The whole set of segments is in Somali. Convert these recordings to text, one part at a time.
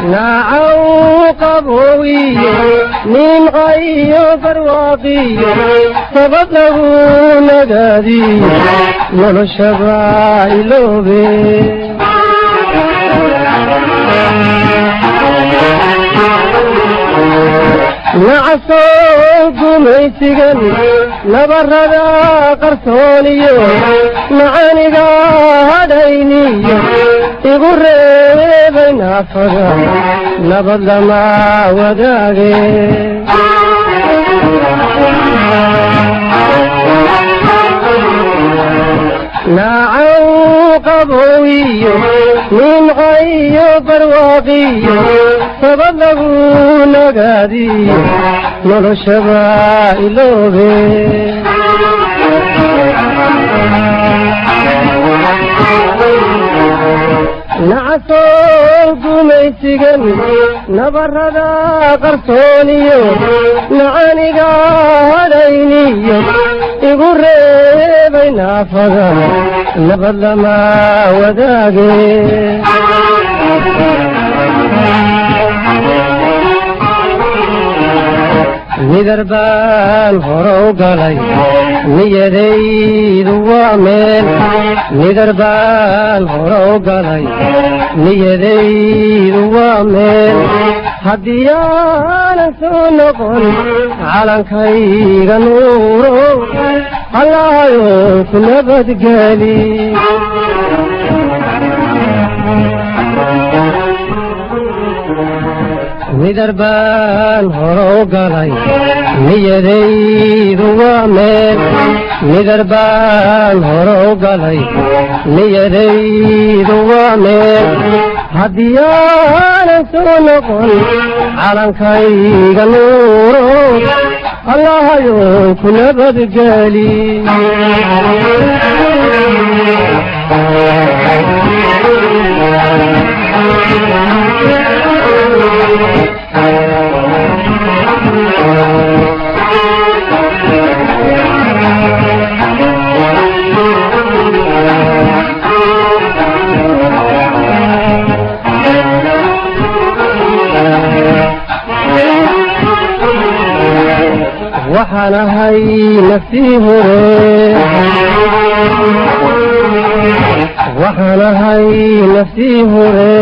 Naacaw qaboowiyo nimcayo barwaaqiyo sabad lagu nagaadiyo noloshaba iloobe. Nacasow gumaysigan nabarada qarsooniyo macaniga hadhayniyo igu reebay naafada nabad lama wadaage. Naacaw qaboowiyo nimcayo barwaaqiyo sabad lagu nagaadiyo noloshaba iloobe. Nacasow gumaysigan nabarada qarsooniyo macaniga hadhayniyo igu reebay naafada nabad lama wadaage. Nidar baan hore u galay niyadaydu waa meel, nidar baan hore u galay niyadaydu waa meel, haddii aanan soo noqon calankayga nuuro allahayow ku nabadgeli. Nidar baan hore u galay niyadaydu waa meel, nidar baan hore u galay niyadaydu waa meel, haddii aanan soo noqon calankayga nuuro allahayow ku nabadgeli. Waxaan ahay naftii hore, waxaan ahay naftii hore,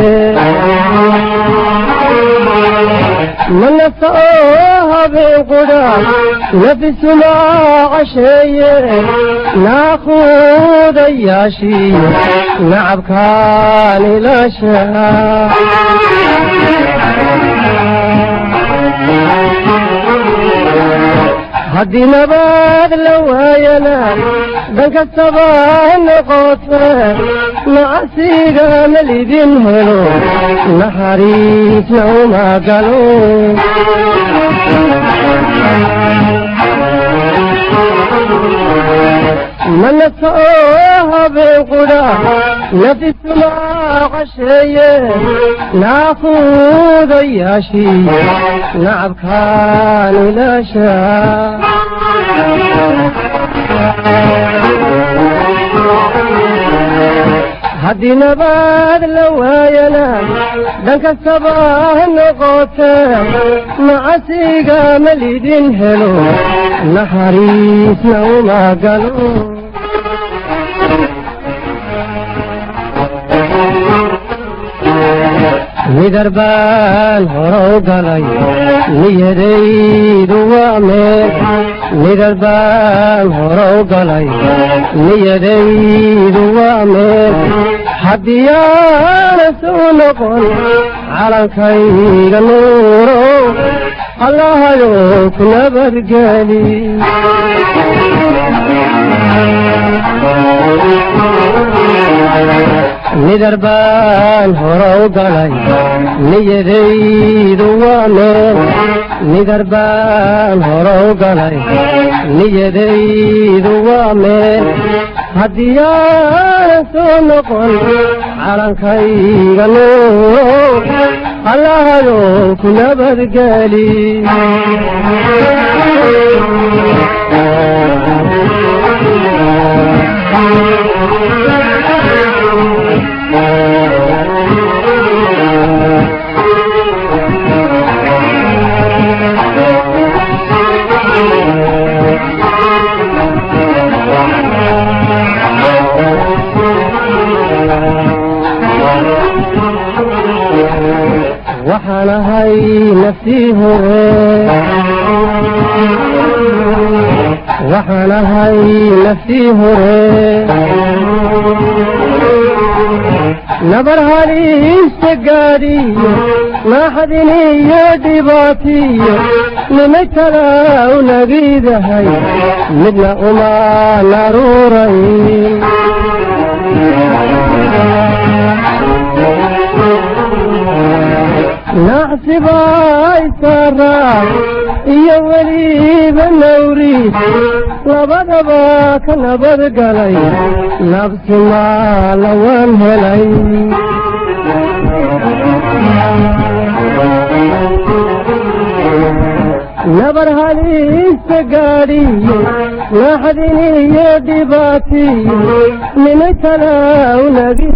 manasa oo habeen qudha nafisuma casheeye naaquudayaashiyo nacabkaan ilaasha. Haddii nabaad la waayana dhan kastaba ha noqote nacasiga malidin helo naxariisna uma galo. Manasa oo habeen qudha nafisuma casheeye naaquudayaashiyo nacabkaan ilaasha. Haddii nabaad la waayana dhan kastaba ha noqote nacasiga malidin helo naxariisna uma galo. Nidar baan hore u galay niyadaydu waa meel, nidar baan hore u galay niyadaydu waa meel, haddii aanan soo noqon calankayga nuuro allahayow ku nabadgeli. Nidar baan hore u galay niyadaydu waa meel, nidar baan hore u galay niyadaydu waa meel, haddii aanan soo noqon calankayga nuuro allahayow ku nabadgeli. Waxaan ahay naftii hore, waxaan ahay naftii hore, nabar halista gaadhiyo naaxadiniyo dhibaatiyo nimay tala u nagidahay, midna uma naruuray. Nacsibaysaraa iyo weliba nawriis, labadaba ka nabad galay, nabsi maala waan helay. Nabar halista gaadhiyo naaxadiniyo dhibaatiyo nimay tala u nagi